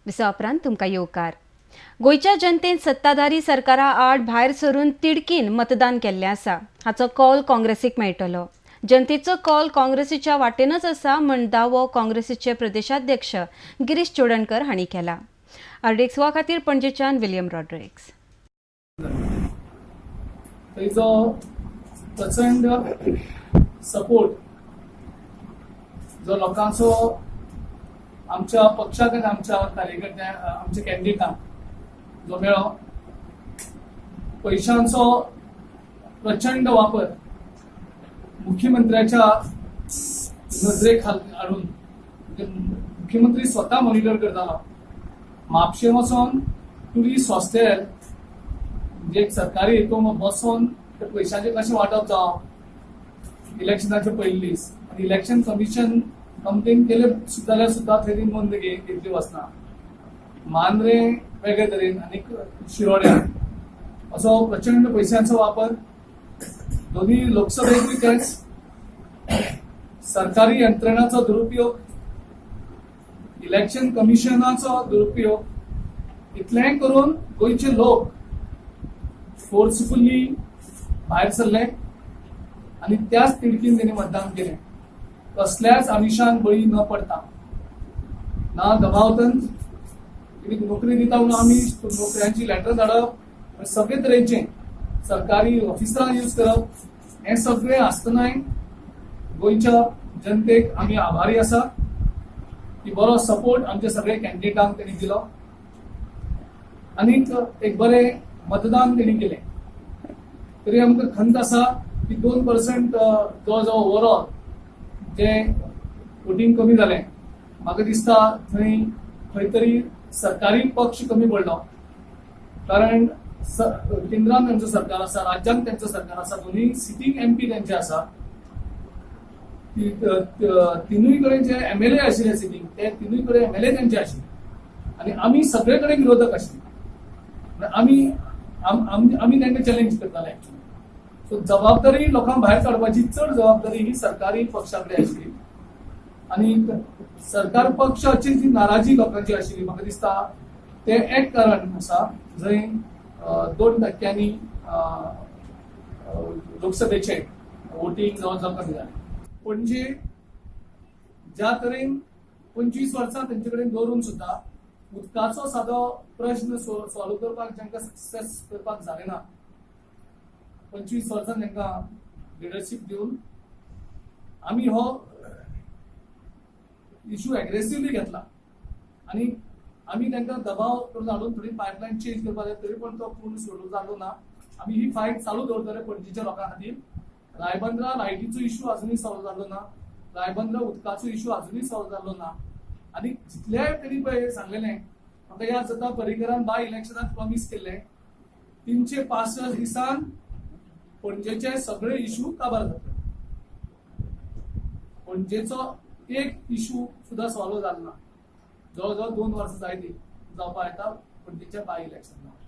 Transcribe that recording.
विसवा उपरांत तुमकां येवकार. गोंयच्या जनतेन सत्ताधारी सरकारा आड भायर सरून तिडकीन मतदान केल्लें आसा. हाचो कौल काँग्रेसीक मेळटलो. जनतेचो कौल काँग्रेसीच्या वाटेनच आसा म्हण दावो काँग्रेसीचे प्रदेशाध्यक्ष गिरीश चोडणकर हांणी केला. आरडीएक्स खातीर पणजेच्यान विलियम रॉड्रिग्स. थंयचो प्रचंड सपोर्ट जो लोकांचो आमच्या पक्षाक आनी आमच्या कार्यकर्त्यांक, आमच्या कॅन्डिडेटांक जो मेळ्ळो, पयशांचो प्रचंड वापर मुख्यमंत्र्याच्या नजरेक हाडून, म्हणजे मुख्यमंत्री स्वता मॉनिटर करतालो. म्हापशे वचोन टुरिस्ट हॉस्टेल, म्हणजे एक सरकारी हितून बसोन ते पयशांचे कशें वांटप जावप इलेक्शनाचे पयले दीस, आनी इलेक्शन कमिशन कंप्लेन केले जाल्यार सुद्दां थंय ती नोंद घेतली वचना. मांद्रे वेगळे तरेन आनी शिरोड्या असो प्रचंड पयशांचो वापर. दोन्ही लोकसभेतूय तेच, सरकारी यंत्रणाचो दुरुपयोग, इलेक्शन कमिशनाचो दुरुपयोग, इतलेंय करून गोंयचे लोक फोर्सफुली भायर सरले आनी त्याच तिडकीन तेणी मतदान केलें, कसल्याच आमिशान बळी न पडता. ना दबावतन नोकरी दिता म्हणून आमी नोकऱ्यांची लेटर धाडप, सगळे तरेचे सरकारी ऑफिसरांक यूज करप, हें सगळें आसतनाय गोंयच्या जनतेक आमी आभारी आसा की बरो सपोर्ट आमच्या सगळे कॅन्डिडेटांक तेणी दिलो आनीक एक बरें मतदान तेणी केलें. तरी आमकां खंत आसा की 2% जवळ जवळ ओवरऑल जे वोटींग कमी जालें. म्हाका दिसता थंय खंय तरी सरकारी पक्ष कमी पडलो, कारण केंद्रान तेंचो सरकार आसा, राज्यांत तेंचो सरकार आसा, दोन्ही सिटींग एमपी तेंचे आसा. तिनूय कडेन जे एमएलए आशिल्ले सिटींग, ते तिनूय कडेन एमएलए तेंचे आशिल्ले आनी आमी सगळे कडेन विरोधक आशिल्ले. आमी आमी तांकां चॅलेंज करताले एक्चुअली. सो जबाबदारी लोकांक भायर काडपाची चड जबाबदारी ही सरकारी पक्षा कडेन आशिल्ली आनी सरकार पक्षाची जी नाराजी लोकांची आशिल्ली, म्हाका दिसता ते एक कारण आसा जंय 2 टक्क्यांनी लोकसभेचे वोटींग जवळ जवळ कमी जालें. पणजे ज्या तरेन 25 वर्सां तेंचे कडेन दवरून सुद्दां उदकाचो सादो प्रश्न सॉल्व करपाक तांकां सक्सेस करपाक जालें ना, 25 वर्सां तांकां लिडरशीप दिवन आमी हो इशू एग्रेसिवली घेतला आनी आमी तांकां दबाव करून हाडून थोडी पायपलायन चेंज करपाक जाय, तरी पण तो पूर्ण सोडून जालो ना. आमी ही फायट चालू दवरतले पणजीच्या लोकां खातीर. रायबंद्रा लायटीचो इशू अजुनूय सॉल्व जालो ना, रायबंद्रा उदकाचो इशू अजुनूय सॉल्व जालो ना. आनी जितलेय तेणी पळय सांगलेलें, म्हाका याद जाता, पर्रीकरान बाय इलेक्शनाक प्रॉमीस केल्लें, 365 दिसान पणजेचे सगळे इशू काबार जातले. पणजेचो एक इशू सुद्दां सॉल्व जालो ना. जवळ जवळ 2 वर्सां जायती जावपाक येता पणजेच्या बाय इलेक्शनाक.